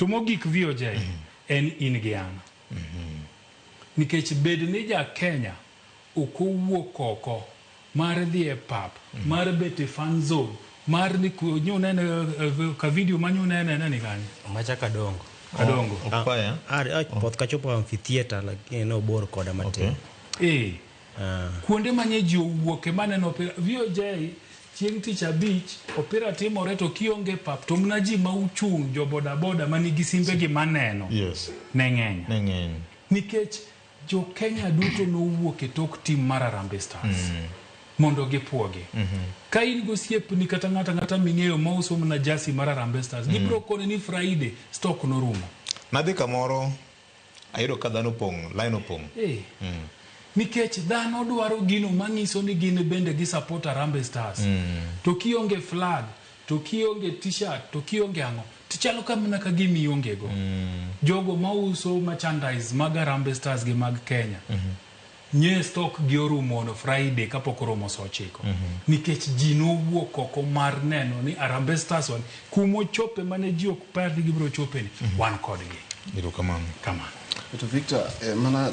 To mogik VOJ en in gi an. Nikech bed ni ja Kenya ok owuok oko mar dhi e pap, mar bet e fan zone, mar ni nyunene ka video ma nyunene neni kanyo. Macha Kadongo. Kadongo. Okwaya. Ah, poth kachopo amphitheater lakini nobor koda matin. Okay. Kuonde manye ji owuoke maneno opira. VOJ chieng' tich abich opira timore to kionge pap to mna ji ma uchung' jo boda boda manigi simbegi maneno ne ng'eny. Ne ng'eny. Nikech jo Kenya duto nowuok e tok tim mar Harambee Stars mondo gipuogi. Ka in gosiepni kata ng'ato ang'ata ming'eyo mauso mana jersey mar Harambee Stars, gibiro koni ni Friday stock norumo. Nadhi kamoro ayudo ka dhano opong', line opong'. Nikech dhano dwaro gino manyiso ni gin bende gi support Harambee Stars. To kionge flag, to kionge t-shirt, to kionge ang'o, to chalo ka mana ka gima ionge go. Jogo mauso merchandise mag Harambee Stars gi mag Kenya. Nye stock gi orumo ono Friday kapok oromo saa 9. Nikech ji nowuok oko mar neno ni Harambee Stars wan kumochope mane ji ok par ni gibiro chope ni wan kodgi. Erokamano. Kamano. To Victor, mana